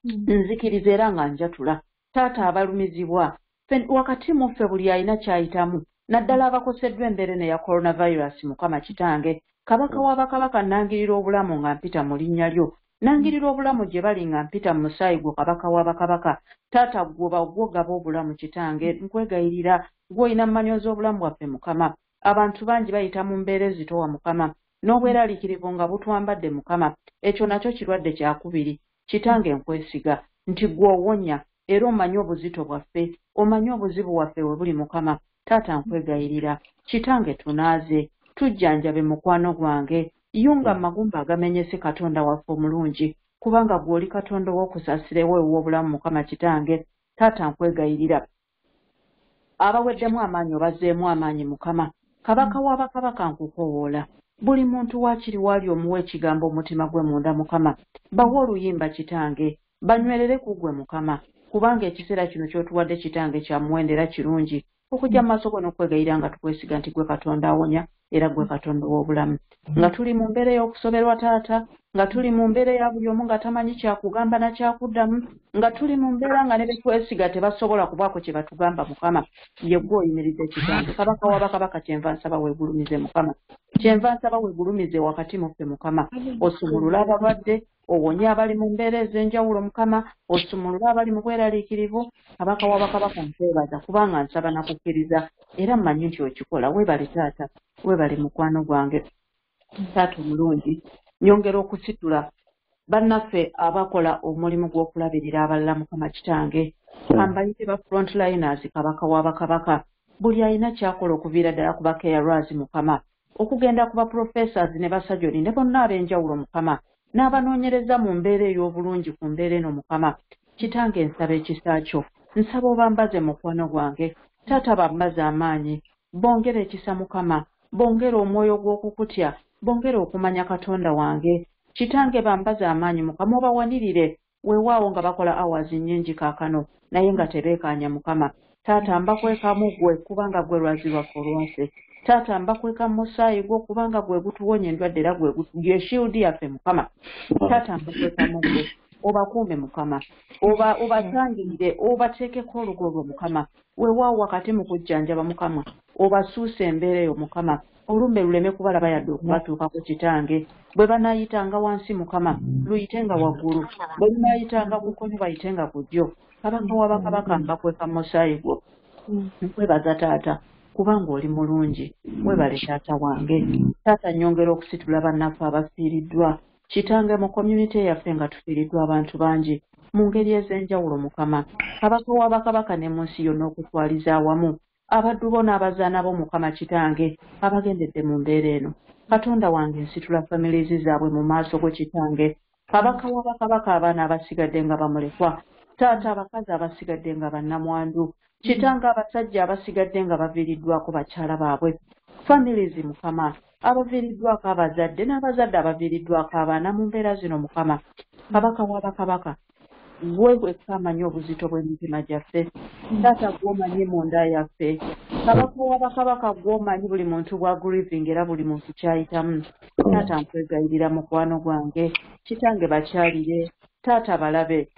Nzikiriza era nga njatula, taata, abalumizibwa wakati mu ffe, buli alina kyayitamu, naddala abakoseddwa embeera eno eya coronavirus. Mukama Kitange, Kabaka w'abakabaka, nangirira obulamu nga mpita mu linnya lyo. Nangirira obulamu gye bali nga mpita mu musaayi gwo. Kabaka w'abakabaka, taata, gwoba gwogaba obulamu. Kitange, nkwegayirira, gw'olina mmanyo z'obulamu bwaffe. Mukama, abantu bangi bayita mu mbeera ezitowa, Mukama, n'obweraliikirivu nga butwambadde. Mukama, ekyo nakyo kirwadde kyakubiri. Kitange, nkwesiga nti gw'owonya era omanyi obuzito bwaffe, omanyi obuzibu bwaffe we buli. Mukama taata, nkwegayirira, Kitange, tunaaze, tujjanjabe mukwano gwange, yunga amagumba agamenyese. Katonda waffe omulungi, kubanga gw'oli Katonda ow'okusaasira, ew'obulamu. Mukama Kitange, taata, nkwegayirira, abaweddemu amaanyi obazeemu amaanyi. Mukama, Kabaka w'abakabaka, nkukoowoola, buli muntu waakiri waali omuwa ekigambo omutima gwe munda. Mukama, bawe oluyimba, Kitange, banywerere ku ggwe, Mukama, kubanga ekiseera kino ky'otuwadde, Kitange, kya muwendo era kirungi okujja mu maaso go n'okwegayirira nga tukwesiga nti gwe Katonda awonya era gwe Katonda ow'obulamu. Nga tuli mu mbeera ey'okusoberwa, taata, nga tuli mu mbeera eya buli omu nga tamanyi kyakugamba na kyakuddamu, nga tuli mu mbeera nga ne betwesiga tebasobola kubaako kye batugamba, Mukama, ye ggwe oyimiridde. Kitange, Kabaka w'abakabaka, kyenva nsaba weegulumize. Mukama, kyenva nsaba weegulumize wakati mu ffe. Mukama, osumulule abalwadde, owonye abali mu mbeera ez'enjawulo. Mukama, osumulule abali mu bweraliikirivu. Kabaka w'abakabaka, nkwebaza kubanga nsaba nakukkiriza era mmanyi nti okikola. Weebale taata, weebale mukwano gwange. Taata omulungi, nyongera okusitula bannaffe abakola omulimu gw'okulabirira abalala. Mukama Kitange, kambayite ba frontliners. Kabaka w'abakabaka, buli alina kyakola, okuviira ddala ku ba carers, Mukama, okugenda ku ba professors ne ba surgeon ne bonna ab'enjawulo, Mukama, n'abanoonyereza mu mbeera ey'obulungi ku mbeera eno. Mukama Kitange, nsaba ekisa kyo, nsaba obambaze mukwano gwange. Taata, bambaze amaanyi, bongere ekisa. Mukama, bongere omwoyo gw'okukutya, bongere okumanya. Katonda wange, Kitange, bambaze amaanyi. Mukama, obawanirire. Weewaawo nga bakola hours nnyingi kaakano, naye nga tebeekaanya. Mukama taata, mbakwekamu gwe, kubanga gwe lwazi lwaffe olwase. Taata, mbakweka mu musaayi gwo, kubanga gwe gutuwonya endwadde era gwe ye shield yaffe. Mukama taata, mbakwekamu gwe, obakuume. Mukama, obatangirire, obateekeko olugo lwo. Mukama, weewaawo wakati mu kujjanjaba, Mukama, obasuuse embeera eyo. Mukama, olumbe luleme kubalaba yadde okubatuukako. Kitange, bwe banaayitanga wansi, Mukama, luyitenga waggulu, bwe lunaayitanga ku kkono, bayitenga ku ddyo. Kabaka w'abakabaka, mbakweka mu musaayi gwo. Nkwebaza taata, kubanga oli mulungi. Webale taata wange. Taata, nnyongera okusitula bannaffe abafiiriddwa, Kitange, mu community yaffe, nga tufiiriddwa abantu bangi mu ngeri ez'enjawulo. Mukama, Kabaka w'abakabaka, ne mu nsi yonna okutwaliza awamu, abaddu bo n'abazaana bo, Mukama Kitange, abagendedde mu mbeera eno. Katonda wange, nsitula families zaabwe mu maaso go. Kitange, Kabaka w'abakabaka, abaana abasigadde nga bamulekwa, taata, abakazi abasigadde nga bannamwandu, Kitange, abasajja abasigadde nga baviiriddwako bakyala baabwe, families, Mukama, abaviiriddwako abazadde n'abazadde abaviiriddwako abaana mu mbeera zino. Mukama, Kabaka w'abakabaka, gwe wekka amanyi obuzito bw'emitima gyaffe. Taata, gw'omanyi munda yaffe. Kabaka w'abakabaka, gw'omanyi buli muntu bwa grieving era buli muntu kyayitamu. Taata, nkwegayirira mukwano gwange, Kitange, bakyalire. Taata, balabe,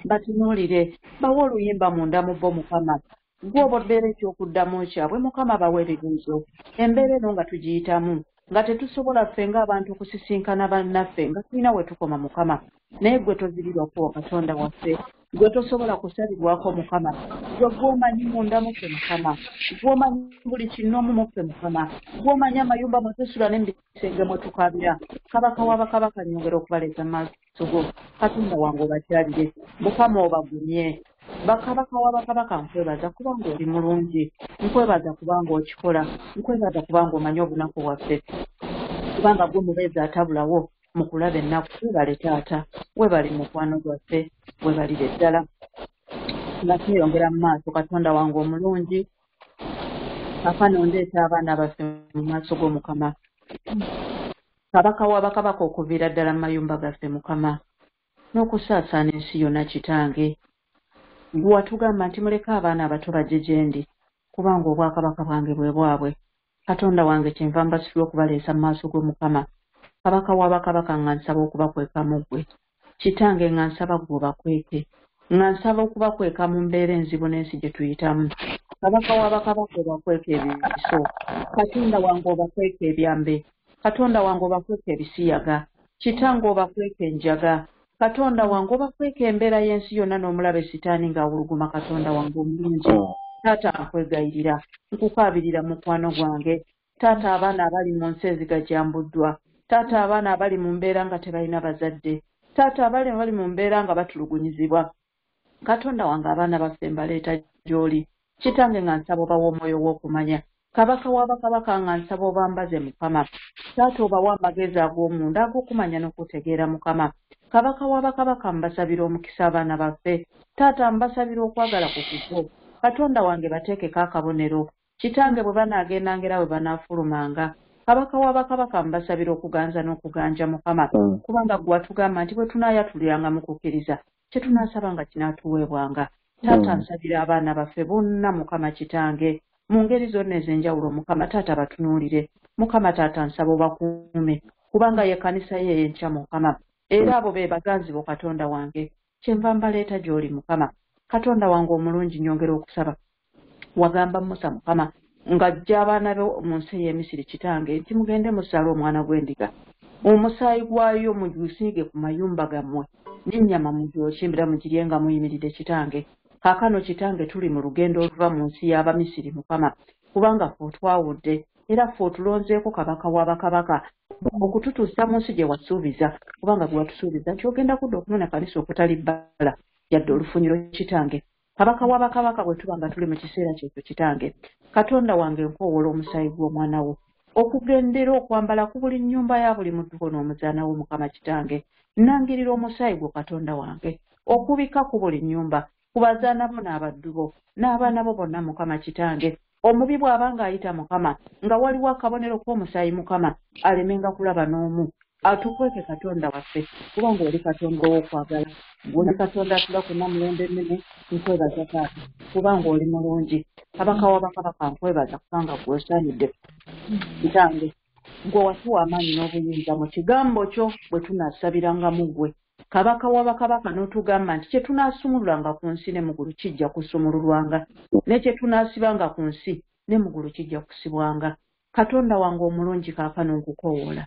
batunuulire, bawe oluyimba munda mu bo. Mukama, gw'oba obeera ekyokuddamu kyabwe. Mukama, bawe ebibuuzo. Embeera eno nga tugiyitamu, nga tetusobola ffe ng'abantu kusisinkana bannaffe, nga tulina we tukoma, Mukama, naye gwe tozirirwako. Katonda waffe, gwe tosobola kusalibwako. Mukama, gwe gw'omanyi munda muffe. Mukama, gw'omanyi buli kinnoomu muffe. Mukama, gw'omanyi amayumba mwe tusula ne mu bisenge mwe tukaabira. Kabaka w'abakabaka, nyongera okubaleeta mu maaso go. Katonda wange, obakyalire. Mukama, obagumye. Bakabaka w'abakabaka, nkwebaza kubanga oli mulungi, nkwebaza kubanga okikola, nkwebaza kubanga omanyi obunaku bwaffe, kubanga gwe mubeezi atabulawo mu kulaba ennaku. Webale taata, webale mukwano gwaffe, webalire ddala. Nga tweyongera mu maaso, Katonda wange omulungi, kaakano ndeeta abaana baffe mu maaso g'Omukama, Kabaka w'abakabaka, okuviira ddala mu mayumba gaffe, Mukama, n'okusaasaana ensi yonna. Kitange, gwe watugamba nti muleke abaana abato bajje gye ndi, kubanga obwakabaka bwange bwe bwabwe. Katonda wange, kyenva mbasitula okubaleesa mu maaso g'Omukama, Kabaka w'abakabaka, nga nsaba okubakwekamu ggwe. Kitange nga nsaba ggwe obakweke, nga nsaba okubakweka mu mbeera enzibu n'ensi gye tuyitamu. Kabaka wa bakabaka obakweka ebiso, Katonda wange obakweka ebyambe, Katonda wange obakweka ebisiyaga, Kitange obakweka enjaga, Katonda wange obakweka embeera y'ensi yonna n'omulabe Sitaani ng'awuluguma. Katonda wange omulungi, taata nkwegayirira, nkukaabirira mukwano gwange. Taata abaana abali mu nsi ezigajambuddwa, taata abaana abali mu mbeera nga tebalina bazadde, taata abali mu mbeera nga batulugunyizibwa, Katonda wange abaana baffe mbaleeta gy'oli. Kitange nga nsaba obawa omwoyo w'okumanya. Kabaka wa bakabaka nga nsaba obambaze Mukama. Taata obawa amagezi ag'omunda ag'okumanya n'okutegeera Mukama. Kabaka wa bakabaka mbasabira omukisa abaana baffe. Taata mbasabira okwagala ku kuko. Katonda wange bateekeko akabonero. Kitange bwe banaagendanga era bwe banaafulumanga. Kabaka wa bakabaka mbasabira okuganza n'okuganja Mukama. Kubanga ggwe watugamba nti bwe tunaayatuliranga mu kukkiriza, kye tunaasabanga kinaatuweebwanga. Taata nsabira abaana baffe bonna Mukama Kitange mu ngeri zonna ez'enjawulo Mukama. Taata batunuulire Mukama. Taata nsaba obakuume, kubanga ye kkanisa ye ey'enkya Mukama, era abo be baganzi bo Katonda wange. Kyenva mbaleeta gy'oli Mukama. Katonda wange omulungi, nyongera okusaba. Wagamba Musa Mukama ng'ajja abaana be mu nsi ey'Emisiri Kitange nti mugende musale omwana gw'endiga, omusaayi gwayo mugusiige ku mayumba gammwe, n'ennyama mugyokye era mugirye nga muyimiridde Kitange. Kaakano Kitange tuli mu lugendo oluva mu nsi y'Abamisiri Mukama, kubanga ffe otwawudde era ffe otulonzeeko kabaka wa bakabaka okututuusa mu nsi gye wasuubiza, kubanga gwe watusuubiza nti ogenda kudda okunona kanisa okutali bbala yadde olufunyiro Kitange. Kabaka wa bakabaka bwe tuba nga tuli mu kiseera kyekyo Kitange, Katonda wange nkoowoola omusaayi gw'omwana wo okugendera okwambala ku buli nnyumba ya buli mudduko n'omuzaana wo Mukama Kitange. Nangirira omusaayi gwo Katonda wange okubika ku buli nnyumba, ku bazaana bo n'abaddu bo n'abaana bo bonna Mukama Kitange. Omubi bw'aba ng'ayita Mukama nga waliwo akabonero k'omusaayi Mukama, alemenga kulaba n'omu. Atukweke Katonda waffe, kubanga oli Katonda ow'okwagala, oli Katonda atula ku Namulondo ennene. Nkwebaza taata kubanga oli mulungi. Kabaka wa bakabaka nkwebaza kubanga ggwe osaanidde Kitange. Ggwe watuwa amaanyi n'obuyinza mu kigambo kyo bwe tunaasabiranga mu ggwe. Kabaka wa bakabaka n'otugamba nti kye tunaasumululanga ku nsi ne mu ggulu kijja kusumululwanga, ne kye tunaasibanga ku nsi ne mu ggulu kijja kusibwanga. Katonda wange omulungi, kaakano nkukoowoola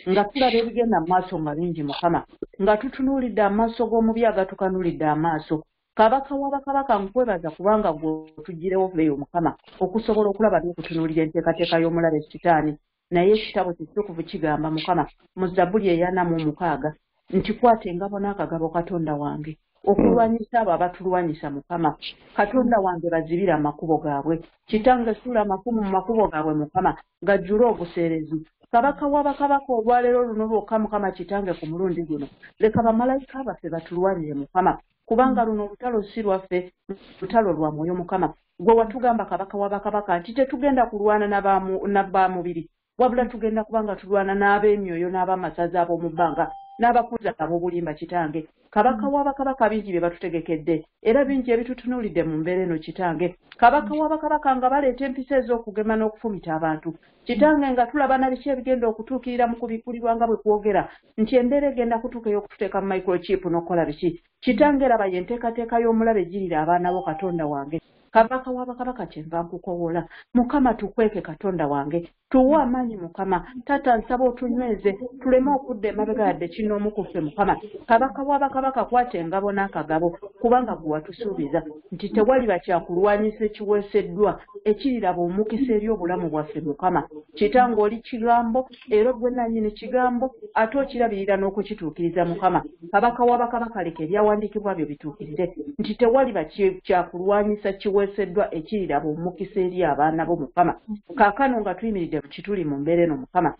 nga tulaba ebigenda mu maaso nga bingi Mukama, nga tutunuulidde amaaso g'omubi agatukanulidde amaaso. Kabaka wa bakabaka nkwebaza kubanga ggwe otuggirewo eyo Mukama okusobola okulaba n'okutunuulira enteekateeka y'omulabe Sitaani. Naye ekitabo kitukuvu kigamba Mukama mu Zabbuli 46 nti kwata engabo n'akagabo Katonda wange okulwanyisa abo abatulwanyisa Mukama. Katonda wange bazibire amakubo gaabwe. Kitange suula amafumu mu makubo gaabwe Mukama, gajjule obuseerezi. Kabaka wa bakabaka olwaleero luno lwokka Mukama Kitange ku mulundi guno leka bamalayika baffe batulwanire Mukama, kubanga luno olutalo si lwaffe, lutalo lwa mwoyo Mukama. Gwe watugamba Kabaka wa bakabaka nti tetugenda kulwana na bamubiri, wabula tugenda kubanga tulwana n'ab'emyoyo n'ab'amasaza ab'omu bbanga n'abakuza ab'obulimba Kitange. Kabaka wa bakabaka bingi bye batutegekedde era bingi ebitutunuulidde mu mbeera eno Kitange. Kabaka wa bakabaka nga baleeta empisa ez'okugema n'okufumita abantu Kitange, nga tulaba na biki ebigenda okutuukirira mu kubikkulirwa nga bwe kwogera nti embeera egenda kutuuka ey'okututeeka mu microchip n'okukola biki Kitange. Eraba ye nteekateeka y'omulabe girira abaana bo Katonda wange. Kabaka wa bakabaka kyenva nkukowoola Mukama, tukweke Katonda wange, tuwe amaanyi Mukama. Taata nsaba otunyweze tuleme okudda emabega yadde kinoomu ku ffe Mukama. Kabaka wa bakabaka kwata engabo n'akagabo, kubanga gwe watusuubiza nti tewaliba kyakulwanyisa ekiweeseddwa ekiriraba omukisa eri obulamu bwaffe Mukama. Kitange oli kigambo era gwe nannyini kigambo, ate okirabirira n'okukituukiriza Mukama. Kabaka wa bakabaka leka ebyawandiikibwa byo bituukirire nti tewaliba kyakulwanyisa kiweeseddwa ekiriraba omukisa eri abaana bo Mukama. Kaakano nga tuyimiridde kituli mu mbeera eno Mukama,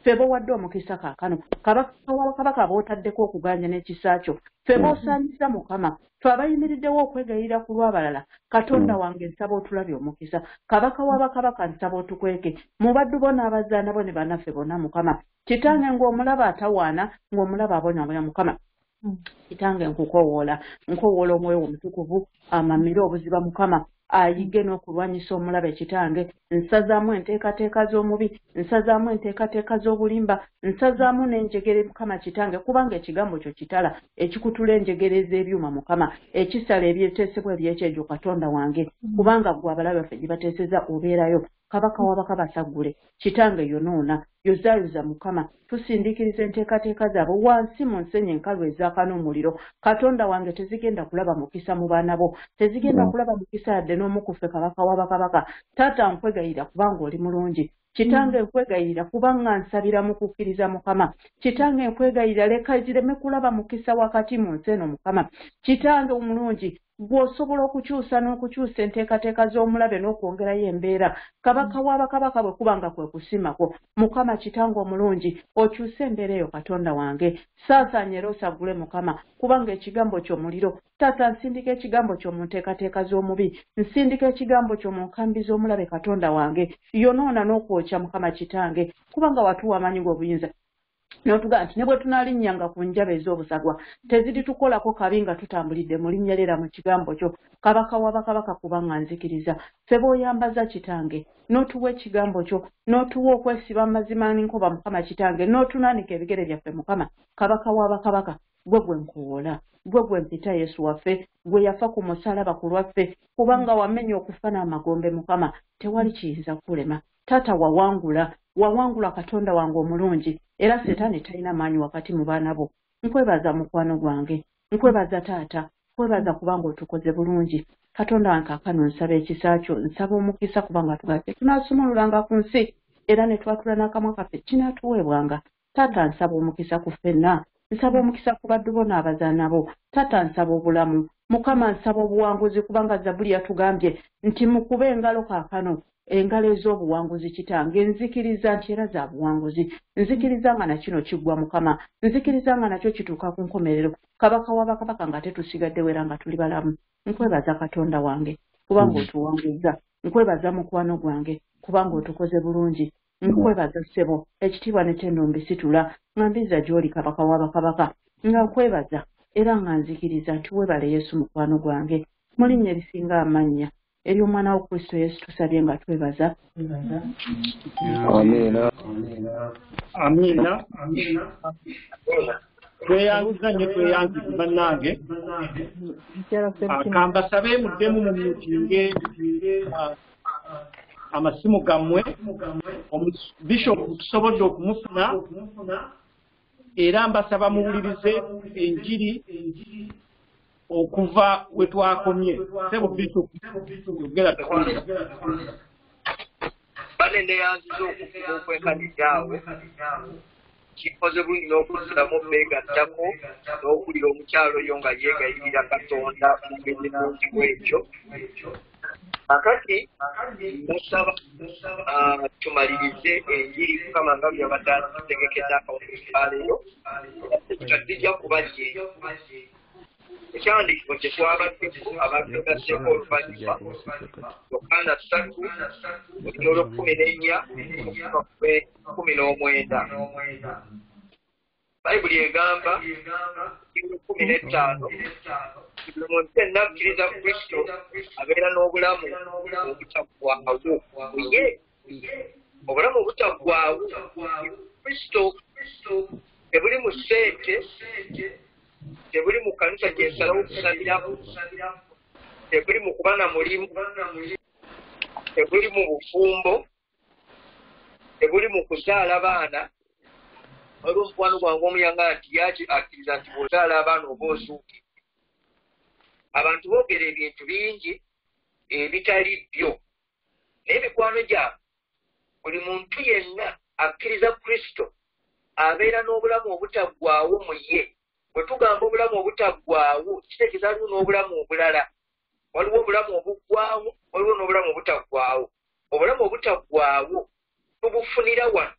ffe b'owadde omukisa kaakano, Kabaka wa kabaka b'otaddeko okuganja n'ekisa kyo, ffe b'osaanyiza Mukama, ffe abayimiriddewo okwegayirira ku lw'abalala, Katonda wange nsaba otulabye omukisa. Kabaka wa bakabaka nsaba otukweke mu baddu bo n'abazaana bo ne bannaffe bonna Mukama. Kitange ng'omulaba atawaana, ng'omulaba abonyabonya Mukama. Kitange nkukowoola, nkowoola omwoyo omutukuvu amamire obuziba Mukama. Ayige n'okulwanyisa omulabe kitange. Nsazaamu enteekateeka z'omubi, nsazaamu enteekateeka z'obulimba, nsazaamu n'enjegere Mukama kitange, kubanga ekigambo kyo kitala ekikutula enjegere ez'ebyuma Mukama, ekisala ebyeteesebwa ebyekyejo Katonda wange, kubanga ggwe abalabe baffe gye bateeseza obeerayo. Kabaka w'abakaba saggule kitange, yonoona yozaayoza Mukama. Tusindiikiriza enteekateeka zaabwe wansi mu nsenyi enkalu ezaaka n'omuliro. Katonda wange, tezigenda kulaba mukisa mu baana bo, tezigenda kulaba mukisa yadde n'omu ku ffe. Kabaka w'abakabaka, taata nkwegayirira kubanga oli mulungi. Kitange nkwegayirira kubanga nsabira mu kukkiriza Mukama. Kitange nkwegayirira, leka zireme kulaba mukisa wakati mu nsi eno Mukama. Kitange omulungi, gw'osobola okukyusa n'okukyusa enteekateeka z'omulabe n'okwongerayo embeera. Kabaka w'abakabaka, bwe kubanga kwe kusiimako Mukama kitange omulungi, okyuse embeera eyo Katonda wange. Saasaanya era osaggule Mukama, kubanga ekigambo kyo muliro. Taata, nsindika ekigambo kyo mu nteekateeka z'omubi, nsindika ekigambo kyo mu nkambi z'omulabe Katonda wange. Yonoona n'okwokya Mukama kitange, kubanga watuwa amaanyi g'obuyinza n'otugamba nti ne bwe tunaalinnyanga ku njaba ez'obusagwa teziritukolako kabi nga tutambulidde mu linnya lyera mu kigambo kyo. Kabaka w'abakabaka, kubanga nzikiriza ffe b'oyambaza kitange, n'otuwa ekigambo kyo, n'otuwa okwesiba amazima n'enkoba Mukama kitange, n'otunaanika ebigere byaffe Mukama. Kabaka w'abakabaka, gwe gwe nkuwoola, gwe gwe mpita, Yesu waffe, gwe yafa ku musalaba ku lwaffe, kubanga wamenya okufa n'amagombe Mukama. Tewali kiyinza kulema taata, wawangula, wawangula Katonda wange omulungi, era Setaani talina maanyi wakati mu baana bo. Nkwebaza mukwano gwange, nkwebaza taata, nkwebaza kubanga otukoze bulungi Katonda wange. Kaakano nsaba ekisa kyo, nsaba omukisa, kubanga tugambye tunaasumululanga ku nsi era ne twatula n'akamwa kaffe kinaatuweebwanga. Taata, nsaba omukisa ku ffenna, nsaba omukisa ku baddu bo n'abazaana bo. Taata, nsaba obulamu Mukama, nsaba obuwanguzi, kubanga Zabuli yatugambye nti mukube engalo kaakano, engalo ez'obuwanguzi. Kitange, nzikiriza nti era za buwanguzi, nzikiriza nga nakino kiggwa Mukama, nzikiriza nga nakyo kituuka ku nkomerero. Kabaka w'abakabaka, nga tetusigaddewo era nga tuli balamu. Nkwebaza Katonda wange kubanga otuwanguzza. Nkwebaza mukwano gwange kubanga otukoze bulungi. Nkwebaza ssebo, ekitiibwa netendo mbisitula nga mbiza gy'oli Kabaka w'abakabaka, nga nkwebaza era nga nzikiriza nti weebale Yesu mukwano gwange. Mu linnya erisinga amannya ery'omwana wa Kristo Yesu tusabye nga twebaza. Amiina. Amiina. Tweyanziza nnyo, tweyanziza bannange. Kambasabe muddemu mumyutinge amasimu gammwe. Bishop tusobodde okumufuna, era mbasaba muwulirize enjiri okuva we twakomye. Sebo Bishop, yogera tuwulira. Bane, neyanziza okufuba okwekanidde awo, kikoze bulungi n'okuzzamu beegattako n'okuwulira omukyalo oyo nga yeegayirira Katonda mu ngeri ennungi bwekyo. Kakati musaba tumalirize enjiri Mukama nga byabadde atutegekedde akawungeezi ka leero. Kijja kuba gye ekyawandiikibwa kye twabaddeko abagegaseeko oluvannyuma, Yokaana 3 olw'olwekumi n'ennya okuva 19. Bayibuli egamba 15, buli muntu yenna akkiriza Kristo abeera n'obulamu obutaggwaawo ye. Obulamu obutaggwaawo Kristo tebuli mu ssente, tebuli mu kanisa gyensalawo okusabiramu, tebuli mu kuba na mulimu, tebuli mu bufumbo, tebuli mu kuzaala baana. Waliwo omukwano gwange omuyanga nti yaki akkiriza nti bw'ozaala abaana oba ozuukidde. Abantu boogera ebintu bingi ebitali byo, naye mikwano gyabwe, buli muntu yenna akkiriza Kristo abeera n'obulamu obutaggwaawo mu ye. Bwe tugamba obulamu obutaggwaawo, kitegeeza waliwo n'obulamu obulala. Waliwo obulamu obuggwaawo, waliwo n'obulamu obutaggwaawo. Obulamu obutaggwaawo tubufunira wano,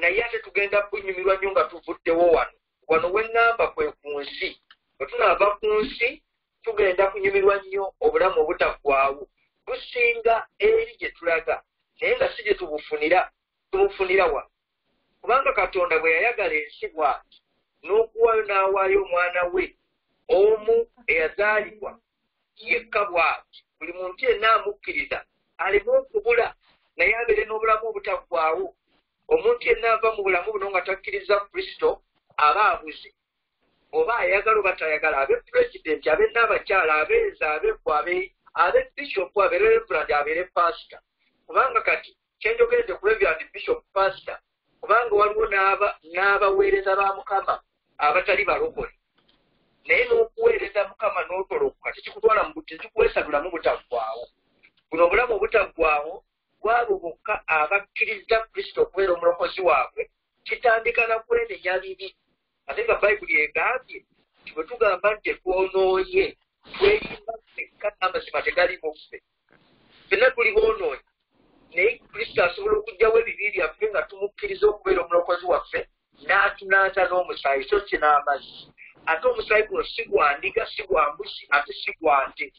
naye ate tugenda bunyumirwa nnyo nga tuvuddewo wano. Wano weŋŋamba kwe ku nsi. Bwe tunaava ku nsi, tugenda kunyumirwa nnyo obulamu obutaggwaawo, businga eri gye tulaga, naye nga si gye tubufunira, tubufunira wano. Kubanga Katonda bwe yayagala ensi bw'ati n'okuwaayo n'awaayo omwana we omu eyazaalibwa yekka bw'ati. Buli muntu yenna amukkiriza aleme okubula, naye abeere n'obulamu obutaggwaawo. Omuntu yenna ava mu bulamu buno nga takkiriza Kristo aba abuze, oba ayagala oba tayagala, abe pulezidenti, abe n'abakyala, abeeza, abeggwa, abe bishopu, abeere reverend, abeere pasita. Kubanga kati kyenjogeredde ku reverend, bishop, pasita, kubanga waliwo n'abaweereza ba Mukama abatali balokole. Naye n'okuweereza Mukama n'otolokoka tekikutwala tekikuweesa bulamu butaggwaawo. Buno obulamu obutaggwaawo bwabo bokka abakkiriza Kristo okubeera omulokozi waabwe. Kitandika na kwenenya bibi. Ate nga Bayibuli egambye nti bwe tugamba nti tetwonoonye, twerimba ffekka, n'amazima tegali mu ffe. Ffenna tuli boonoonyi, naye Kristo asobola okuggyawo ebibi byaffe nga tumukkiriza okubeera omulokozi waffe, n'atunaaza n'omusaayi, so si n'amazzi. Ate omusaayi guno si gwa ndiga, si gwa mbuzi, ate si gwa nte.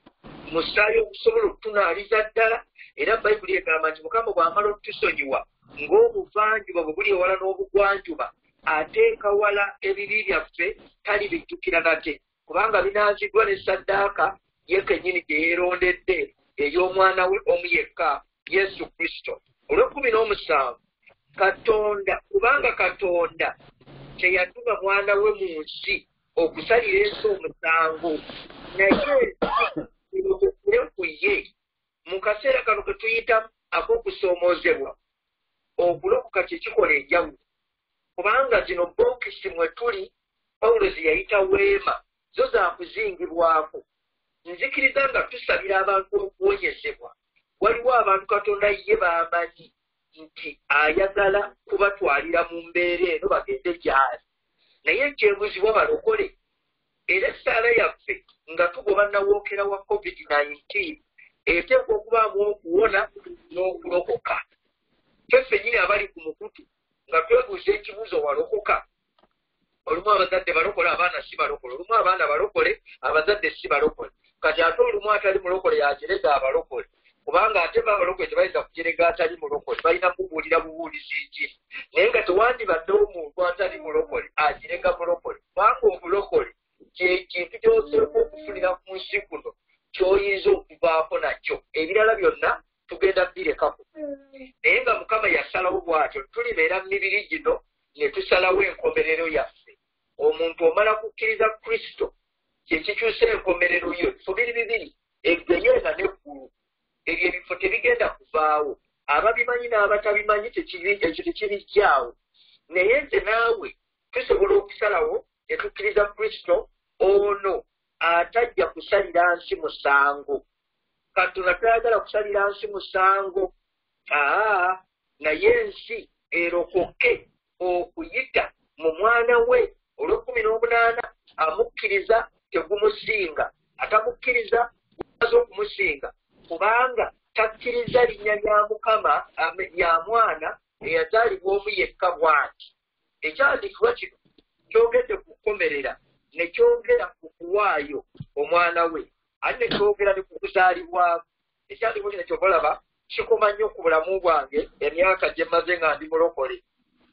Musaayi ogusobola okutunaaliza ddala. Era Bayibuli egamba nti Mukama bw'amala okutusonyiwa, ng'obuvanjuba bwe buli ewala n'obugwanjuba, ateeka wala ebibi byaffe, talibijjukira nate, kubanga binaaziddwa ne ssaddaaka ye kennyini gye yeerondedde ey'omwana we omu yekka, Yesu Kristo. Olw'ekumi n'omusanvu, Katonda, kubanga Katonda teyatuma mwana we mu nsi okusalira ensi omusango, naye ensi ku ye. Mu kaseera kano ke tuyitamu ak'okusoomoozebwa, okulokoka kye kikola enjawulo, kubanga zino bookisi mwe tuli, Pawulo ze yayita weema, zo zaakuzingibwako. Nzikiriza nga tusabira abantu okuwonyezebwa, waliwo abantu Katonda ye baamanyi nti ayagala kubatwalira mu mbeera eno bagende gy'ali, naye ekyebuzibwa, balokole? Era essaala yaffe nga tugoba nawookera wa COVID-19 eteekwa okubaamu okuwona n'okulokoka. Ffe ffennyini abali ku mukutu nga twebuuza ekibuuzo, walokoka? Olumu abazadde balokole, abaana si balokole. Olumu abaana balokole, abazadde si balokole. Kati ate olumu atali mulokole yajerega abalokole, kubanga ate ba abalokole tebayinza kujerega atali mulokole, balina kubuulira bubuulizi njiri. Naye nga tewandibadde omuntu atali mulokole ajerega mulokole, kubanga obulokole kyekintu ky'oteekwa okufunira ku nsi kuno, ky'oyinza okuvaako nakyo. Ebirala byonna tugenda birekako. Naye nga Mukama yasalawo bw'atyo, tulibeera mu mibiri gino ne tusalawo enkomerero yaffe. Omuntu omala kukkiriza Kristo, kyekikyusa enkomerero yo. Ebifo biri bibiri, eggeyeena n'eggulu. Ebyo ebifo tebigenda kuvaawo. Ababimanyi n'abatabimanyi, ekyo tekibijjaawo. Naye nze naawe tusobola okusalawo ne tukkiriza Kristo ono atajja kusalira nsi musango. Katonda tayagala kusalira nsi musango, aa, naye ensi erokoke okuyita mu mwana we. Olw'ekumi n'omunaana, amukkiriza tegumusinga, atamukkiriza gumaze okumusinga, kubanga takkiriza linnya lya Mukama, lya mwana eyazaalibwa omu yekka bw'ati. Ekyawandiikibwa kino kyogedde ku kukomerera, ne kyogera ku kuwaayo omwana we, ate ne kyogera ne ku kuzaalibwamu. Ekyawandiikibwa kino kyova olaba kikoma nnyo ku bulamu bwange, emyaka gye mmaze nga ndi mulokole,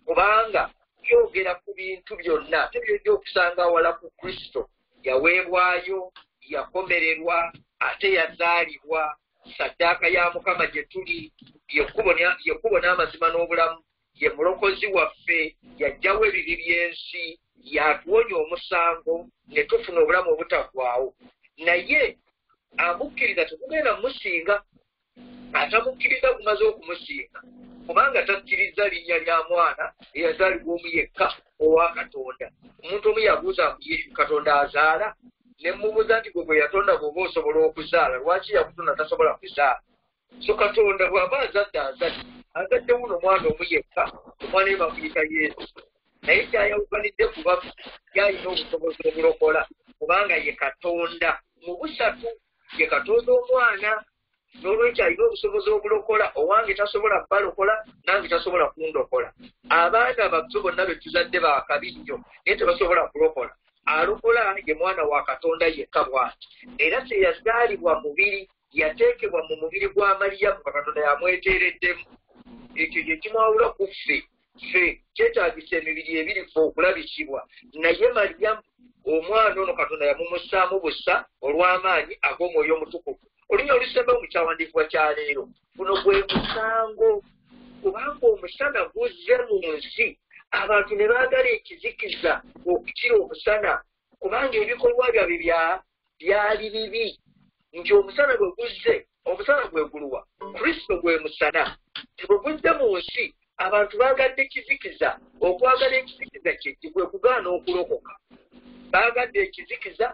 kubanga kyogera ku bintu byonna. Ate byojja okusanga awala ku Kristo: yaweebwayo, yakomererwa, ate yazaalibwa, saddaaka ya Mukama gye tuli, yekkubo n'amazima n'obulamu, ye mulokozi waffe, yajjawo ebibi by'ensi, yatuwonya omusango ne tufuna obulamu obutaggwaawo. Naye amukkiriza tekugenda mumusinga, atamukkiriza gumaze okumusinga, kubanga takkiriza linnya lya mwana eyazaalibwa omu yekka owa Katonda. Omuntu omu yabuuza, "Katonda azaala?" Ne mubuuza nti, "Gwe gwe yatonda, bw'oba osobola okuzaala, lwaki yakutonda tasobola kuzaala?" So Katonda bw'aba azadde, azadde wuno omwana omu yekka. Omwana we bamuyita Yesu, naye kyayawukanidde ku baffe, yalina obusobozi obulokola, kubanga ye Katonda mu busatu, ye Katonda omwana. N'olwekyo alina obusobozi obulokola. Owange tasobola balokola, nange tasobola kundokola. Abaana baffe bonna be tuzadde bakabi nnyo, naye tebasobola kulokola. Alokola ye mwana wa Katonda yekka bw'ati. Era teyazaalibwa mubiri, yateekebwa mu mubiri gwa Maliyamu nga Katonda yamweteereddemu. Ekyo kye kimwawula ku ffe. Ffe kyetaagisa emibiri ebiri ffe okulabisibwa, naye Maliyamu omwana ono Katonda yamumussaamu bussa olw'amaanyi ag'Omwoyo Omutukuvu. Olunya olusembayo mu kyawandiikibwa kya leero, guno gwe musango, kubanga omusana guzze mu nsi, abantu ne baagala ekizikiza okukira omusana, kubanga ebikolwa byabwe byali bibi. Nti omusana bwe guzze, omusana gwe guluwa? Kristo gwe musana. Bwe guzze mu nsi, abantu baagadde kizikiza. Okwagala ekizikiza kye kwe kugaana okulokoka. Baagadde ekizikiza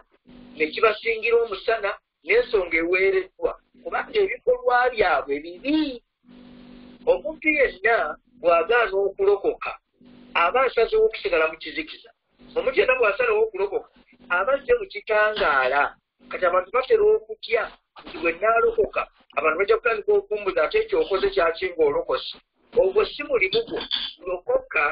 ne kibasingira omusana, n'ensonga eweereddwa, kubanga ebikolwa byabwe bibi. Omuntu yenna bw'agaana okulokoka aba asazeewo okusigala mu kizikiza. Omuntu yenna bw'asalawo okulokoka aba azze mu kitangaala. Kati abantu batera okutya nti bwe nnaalokoka abantu bajja kutandika okumbuza, ate ekyo okoze kyaki ng'olokose? Ogwo si mulimu gwo. Lokoka,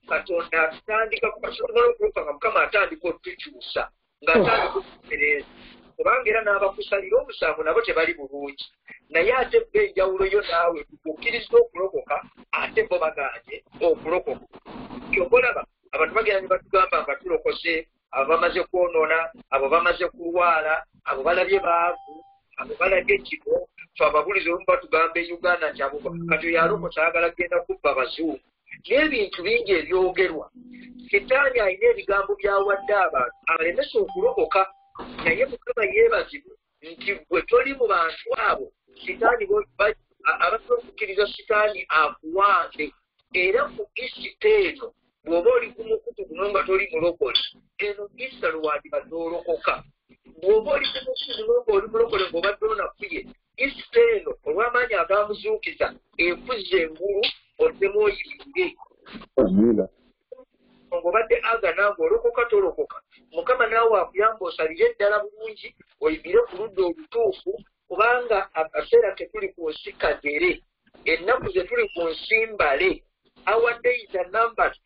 Katonda atandika kubasobola okulokoka nga Mukama atandika otukyusa, ng'atandika okutereeza. Kubanga era n'abakusalira omusango nabo tebali bulungi. Naye ate bo enjawulo yo naawe okkiriza okulokoka, ate bo bagaanye okulokoka. Ky'oba olaba abantu bagenda ne batugamba nga tulokose, abo bamaze kwonoona, abo bamaze kulwala, abo balabye baavu, abo balabye kino. Ffe ababulizi olumu batugamba e Uganda nti abo kati oyo alokose ayagala kugenda kubba bazungu. N'ebintu bingi ebyogerwa. Sitaani alina ebigambo by'awadde abantu abalemesa okulokoka. Naye Mukama yeebazibwe nti ggwe toli mu bantu abo Sitaani abatera okukkiriza Sitaani akuwambe. Era ku Isita eno bw'oba oli ku mukutu guno nga toli mulokole, eno Isita lwewandibadde olokoka. Bw'oba oli ku mukutu guno ng'oli mulokole ng'obadde onafuye, Isita eno olw'amaanyi agamuzuukiza ekuzza engulu oddemu oyimirire. Amiina. Ng'obadde agana ng'olokoka tolokoka, Mukama naawe akuyamba osalire eddala bulungi oyimirire ku ludda olutuufu, kubanga akaseera ke tuli ku nsi kagere, ennaku ze tuli ku nsi mbale. Our days are numbered.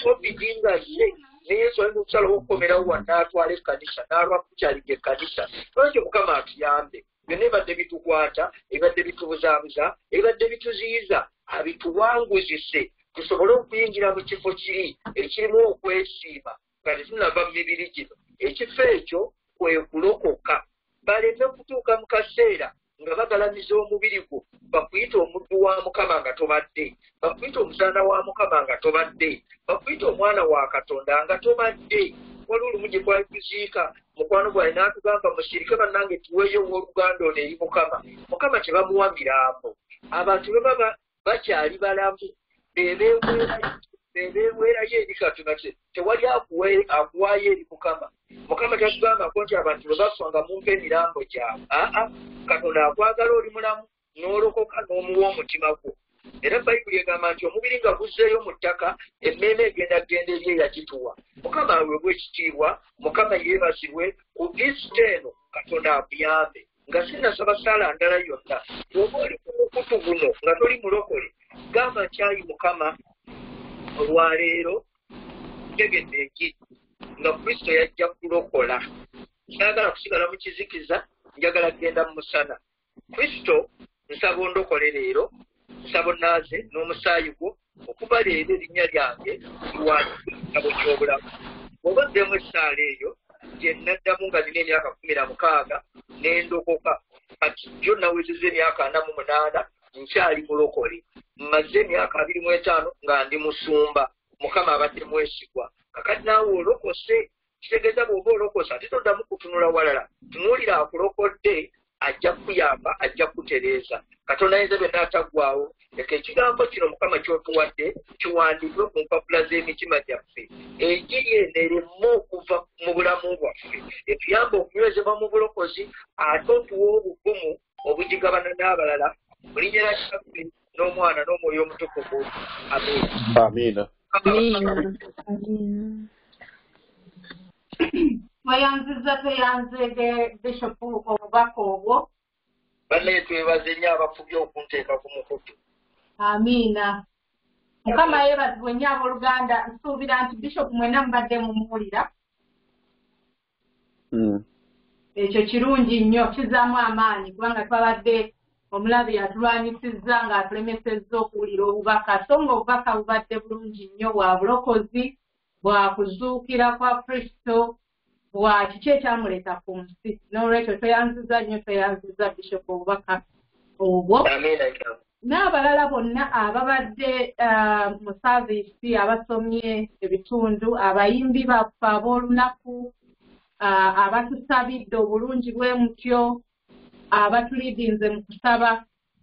Covid nga azze ne Yesu ayinza okusalawo okukomerawo wano n'atwala ekkanisa, n'alwa kukyalidde ekkanisa. Lwaki Mukama atuyambe. Byonna ebibadde bitukwata, ebibadde bitubuzaabuza, ebibadde bituziyiza, abituwanguzise tusobole okuyingira mu kifo kiri ekirimu okwesiima nga tetunnava mu mibiri gino. Ekifo ekyo kwe kulokoka. Baleme kutuuka mu kaseera nga bagalamiza omubiri gwo, bakuyite omuddu wa Mukama nga tobadde, bakuyite omuzaana wa Mukama nga tobadde, bakuyite omwana wa Katonda nga tobadde. Waliwo olumu gye twali tuziika mukwano gwange n'atugamba, musirike bannange tuweeyo ow'oluganda ono eri Mukama. Mukama tebamuwa mirambo. Abantu bwe baba bakyali balamu bebeewerayo eri Katonda, tewali akuwaayo eri Mukama. Mukama tatugambako nti abantu bwe bafa nga mumpa emirambo gyabwe. Aa, Katonda akwagala oli mulamu n'olokoka n'omuwa omutima gwo. Era Bayibuli egamba nti omubiri nga guzzeeyo mu ttaka, emmeeme egenda kugenda eri eyagituwa. Mukama aweebwe ekitiibwa, Mukama yeebazibwe. Ku Isita eno Katonda akuyambe. Nga sinnasaba ssaala ndala yonna, bw'oba oli ku mukutu guno nga toli mulokole, gamba nti ayi Mukama, olwaleero ntegedde enjiri nga Kristo yajja kulokola. Saagala kusigala mu kizikiza, njagala kugenda mu musana. Kristo, nsaba ondokole leero, nsaba onnaaze n'omusaayi gwo, okuva leero erinnya lyange liwandiikibwe mu kitabo ky'obulamu. Bw'oba ozzeemu essaala eyo, gye nnaddamu nga nnina emyaka 16 ne ndokoka, kati jjo nawezezza emyaka 48 nkyali mulokole. Mmaze emyaka 25 nga ndi musumba. Mukama abadde mwesigwa. Kakati naawe olokose, kitegeeza bw'oba olokose ate toddamu kutunula walala, tunuulira akulokodde, ajja kukuyamba, ajja kukutereeza. Katonda ayinza byonna ataggwaawo, leka ekigambo kino Mukama ky'otuwadde kiwandiikibwe ku mpapula z'emitima gyaffe. Enjiri eno ereme okuva mu bulamu bwaffe, etuyambe okunywezebwa mu bulokozi, ate otuwe obugumu obugigabana n'abalala. Mu linnya lya Kitaffe n'Omwana n'Omwoyo Omutukuvu. Amiina. Amiina. Amiina. Tweyanziza tweyanzeege Bishop obubaka obwo. Bannaye twebaze nnyo abafubye okunteeka ku mukutu. Amiina. Mukama yeebazibwe nnyo abooluganda. Nsuubira nti Bishop mwenna mubadde mumuwulira. Ekyo kirungi nnyo, kizaamu amaanyi kubanga twabadde omulabe yatulwanyisizza ng'atulemesezza okuwulira obubaka, so ng'obubaka bubadde bulungi nnyo bwa bulokozi, bwa kuzuukira kwa Kristo, Wa kiki ekyamuleeta ku nsi. N'olwekyo tweyanziza nnyo, tweyanziza Bishop obubaka obwo. N'abalala bonna ababadde mu saaviisi, abasomye ebitundu, abayimbi baffe ab'olunaku, abatusabidde obulungi bwe mutyo, abatulidinze mu kusaba,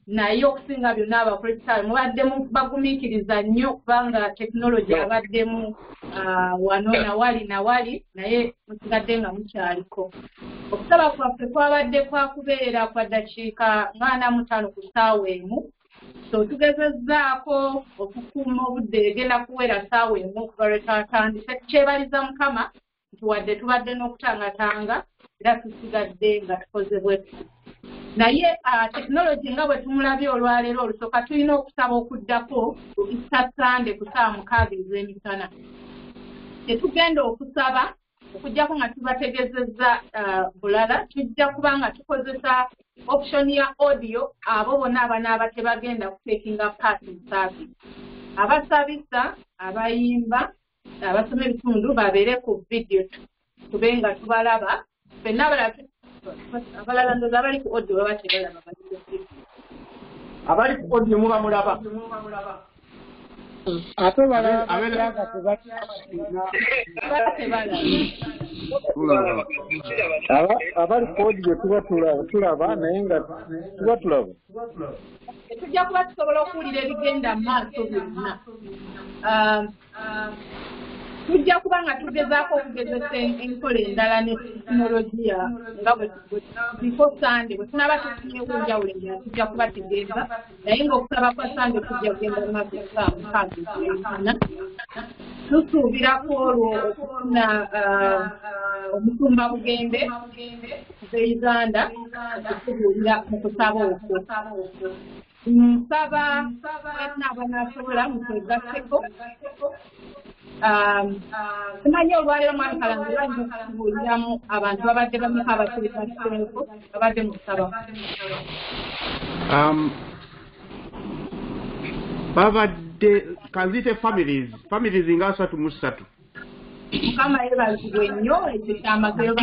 naye okusinga byonna Abakristaayo mubadde bagumiikiriza nnyo kubanga tekinologi abaddemu wano nawali nawali, naye musigadde nga mukyaliko. Okusaba kwaffe kwabadde kwakubeera kwa ddakiika 45 ku ssaawa 1. So tugezezzaako okukuuma obudde, egenda kuwera ssaawa 1 okuva lwe twatandise. Tukyebaliza Mukama nti wadde tubadde n'okutangatanga era tusigadde nga tukoze bwe tuti. Naye tekinologi nga bwe tumulabye olwaleero olusooka, tulina okusaba okuddako ku Easter Sunday ku ssaawa 6 ez'emisana. Tetugenda okusaba okuggyako nga tubategezezza bulala, tujja kuba nga tukozesa option ya audio abo bonna abanaaba tebagenda kutekinga part mu service. Abasabisa, abayimba, abasoma ebitundu babeere ku video tube nga tubalaba. Ffenna abalala ndowooza abali ku audio baba tebalaba, bali ku video. Abali ku audio muba mulaba. Ate balaba nga tebalaba. Abali ku audio tuba tulaba, naye nga tuba tulaba. Tujja kuba tusobola okuwulira ebigenda mu maaso byonna. Tujja kuba nga tugezaako okugezesa enkola endala ne tekinologiya nga bwe before Sunday bwe tunaaba tufunyewo enjawulo endala tujja kubategeeza, naye ng'okusaba kwa Sunday tujja kugenda mu maaso essaawa 6 ez'emisana. Tusuubira ku olwo okufuna omusumba Bugembe okuva e Uganda okutubuulira mu kusaba okwo. Nsaba mwenna abanaasobola mutwegatteko. Simanyi olwaleero Mwami Kalanzi bayinza okutubuuliramu abantu babadde bameka abatwegatteeko babadde mu kusaba. Babadde kanziyite families nga 33. Mukama yeebazibwe nnyo, ekyo kyamagero.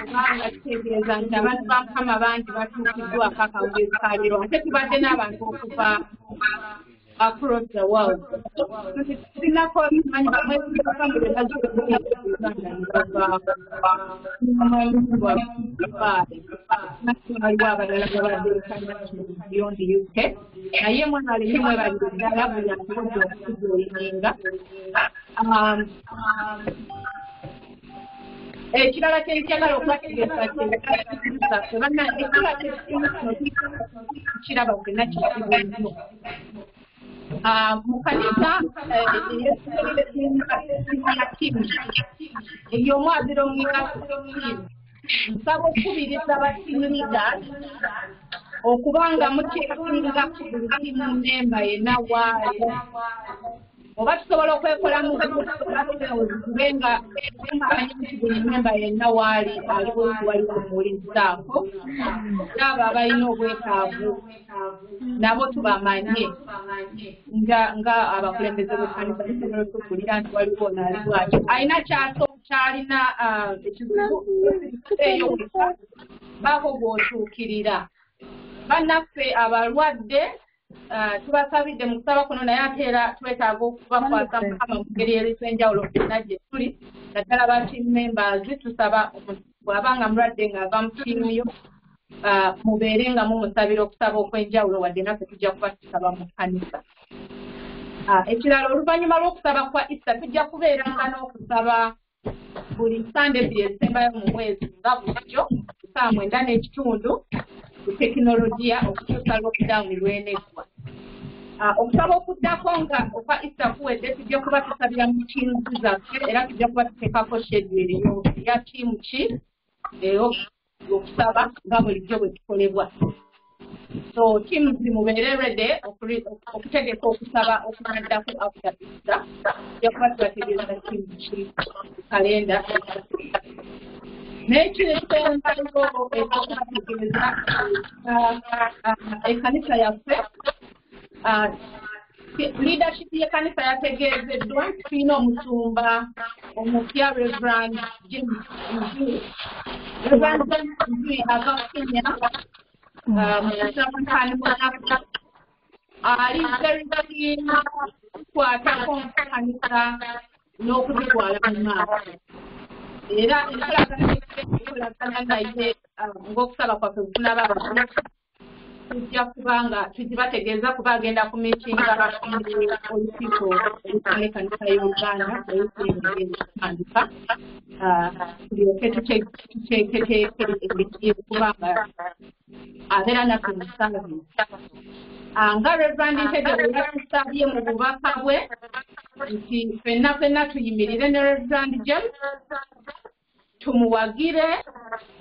Kubanga kitegeeza nti abantu ba Mukama bangi batuukiddwako akawungeezi ka leero, ate tubadde n'abantu okuva across the world. Tulinako manyi bamwe bazze waliwo abalala babadde beyond the UK, naye mwebale nnyo, mwebalire ddala buli asobodde okutujoyininga. Ekirala kye njagala okubategeeza kye bannange, ekirala kye kiraba ffenna kizibu nnyo. Mu kanisa ey'omu abironginga nsaba okukubiriza ba team leaders okuba nga mucheckinga buli team member yenna waali, oba tusobola okwekolamu tube nga tumanyi nti buli memba yenna waali aliwo nti waliwo omuwulizaako, n'abo abalina obwetaavu nabo tubamanye nga abakulembeze b'ekkanisa tusobola okutukulira nti waliwo ono ali bw'atyo alina kyalina ekizibu eyo baako gw'otuukirira. Bannaffe abalwadde tubasabidde mu kusaba kuno, naye ate era twetaaga okubakwasa Mukama mu ngeri ez'enjawulo ffenna gye tuli, naddala ba team members. Tusaba bw'aba nga mulwadde ng'ava mu ttiimu yo, mubeere nga mumusabira okusaba okw'enjawulo, wadde naffe tujja kuba tusaba mu kkanisa. Ekirala, oluvannyuma lw'okusaba kwa Easter tujja kubeeranga n'okusaba buli Sunday 2 ezisembayo mu mwezi nga bulijjo ssaawa 9:15 ku tekinologiya okutuusa lockdown lw'eneggwa. Okusaba okuddako nga okwa Easter kuwedde tujja kuba tusabira mu teams zaffe, era tujja kuba tuteekako schedule ya ttiimu ki okusaba nga bulijjo bwe tukolebwa. So teams mubeere ready okutegeka okusaba okunaddako after Easter. Tujja kuba tubategeeza ttiimu ki ku kalenda. N'ekisembayo ekyokubategeeza, ekkanisa yaffe Leadership y'ekkanisa yategeezeddwa nti tulina omusumba omupya, Reverend James Nzui. Reverend James Nzui ava Kenya, musankani munaku ali very keen kukwatako nkanisa n'okututwala mu maaso, era enkolagana naye ng'okusaba kwaffe kunaaba tujja kubanga tugibategeeza kuba agenda ku miitinga olukiiko olutwala ekkanisa y'Uganda olukutandika, tulyoke tuteeketeeke engeri kubanga abeera naffe mu service. Nga Reverend Ntege bwe yatusabye mu bubaka bwe nti ffenna ffenna tuyimirire ne Reverend James, tumuwagire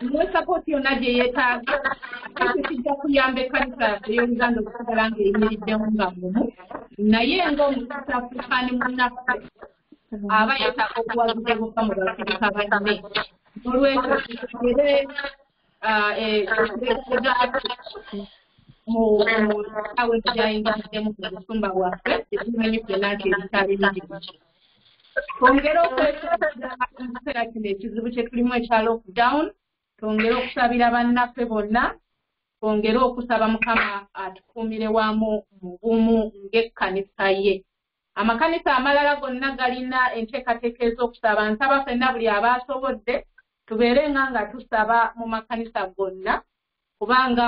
ne support yonna gye yeetaaga. Ekyo kijja kuyamba ekkanisa yaffe ey'Oluganda okusigala ng'eyimiriddemu nga mumu, naye ng'omukisa Afrikaani munnaffe aba yeetaaga okuwagiza buva mu Bafirika banne. N'olwekyo tusigere mu awe gyayingiriddemu mu busumba bwaffe, tetumanyi ffenna nti ebikyali bingi. Twongere okwesabira mu kiseera kino ekizibu kye tulimu ekya lockdown, twongere okusabira bannaffe bonna, twongere okusaba Mukama atukuumire wamu mu bumu ng'ekkanisa ye. Amakanisa amalala gonna galina enteekateeka ez'okusaba. Nsaba ffenna buli abaasobodde tubeere nga tusaba mu makanisa gonna, kubanga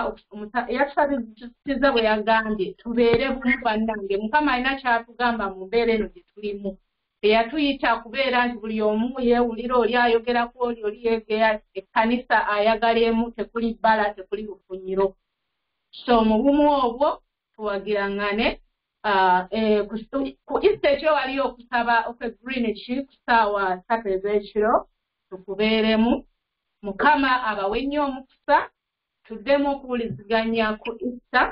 yatusabisiza bwe yagambye tubeere bumu bannange. Mukama alina ky'atugamba mu mbeera eno gye tulimu. Teyatuyita kubeera nti buli omu yeewulira oli ayogerako oli oli yeegeya. Ekkanisa ayagala emu, tekuli bbala, tekuli lufunyiro. So mu bumu obwo tuwagiraŋŋane. Ku Easter ekiro waliyo okusaba okwe Greenwich ku ssaawa 3 ez'ekiro, tukubeeremu. Mukama abawe nnyo omukisa, tuddemu okuwuliziganya ku Easter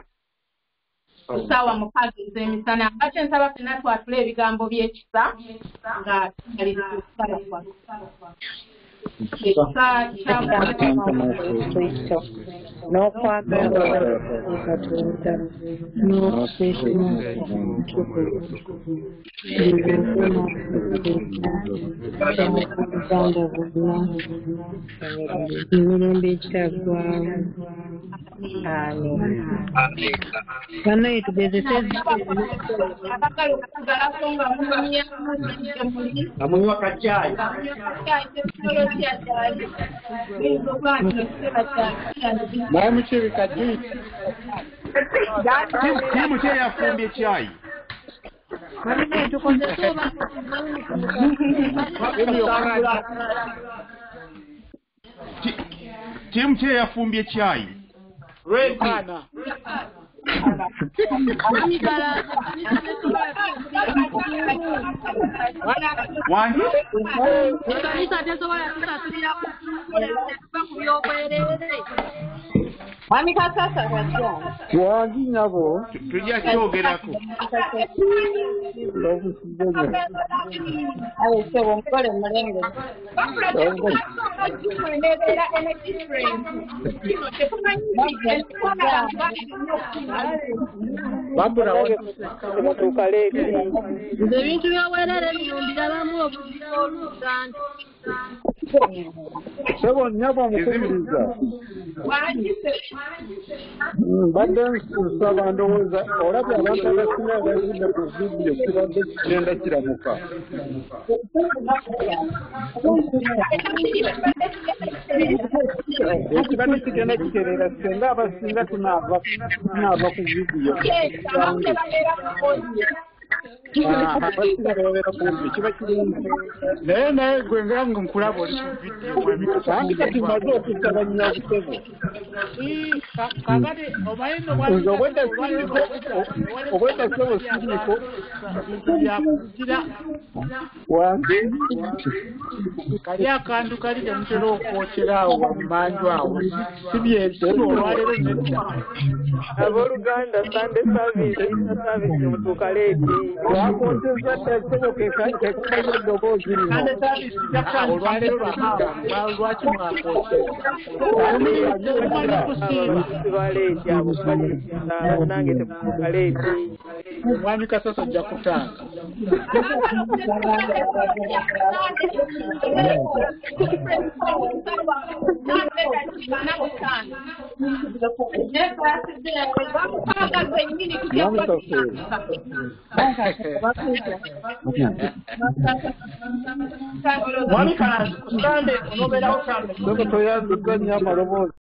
ku ssaawa 6 ez'emisana. Nga kye nsaba ffenna twatule ebigambo by'ekisa nga tumaliriza okusaba kwaffe. Ekisa kya Mukama Kristo n'okwagala kwa Katonda n'okwesiga Omutukuvu bibeere naffe bonna emirembe egitaggwaawo. Amiina. Bannaye tugezese abagala okusigalako nga munyumyamu muli nga munywa kacaayi. Tekinologiya gyali oyinza okuba nti kino kiseera kya Naye mukibika juice. Tiimu ki eyafumbye caayi? Bannaye tukozese oba Tiimu ki eyafumbye caayi? Rwempana. Wangi? Ekkanisa tesobola kusasulira kuva ku by'obwereere. Mwami Kasasa watya? Wangi nnyabo. Tujja kyogerako. Aye ssebo omugole mulembe. Enebeera ene different. Kino tetumanyi nti ekikola abantu bangi nnyo okusinga. Babula Mutuuka leeti. Nze ebintu by'obwereere bino mbirabamu obuzibu oluganda. Ssebo nnyabo omukubiriza. Wangi Mbadde nsaba ndowooza olabye abantu abasinga abazudde ku vidiyo kibadde kigenda kiramuka. Ekibadde kigenda kitereera singa abasinga tunaava ku vidiyo. Abamu tebabeera ku audio. Abasinga babeera ku audio kiba kirungi. Naye naye gwe nga nkulaba oli ku vidiyo mwami Anti kati mmaze okusaba nnyabusebo. Kakati omanyi nno Nze obwedda siriiko, obwedda ssebo siriiko. Byakugira Wangi? Kali akantu kali temutera okwokyera awo wammanju awo si byekiro olwaleero nedda. Abooluganda Sunday service, Easter service mutuuka leeti. Twakozesa ssebo kekamanyi eddoboozi lino. Olwaleero lwakugamba lwaki mwakozesa. Baleeti abo bali nange tekukaleeti. Mwami Kasasa ajja kutanga. Mwami Kalanzi, ku Sande onoobeerawo Sande. Ssebo toyanzizza nnyo amaloboozi.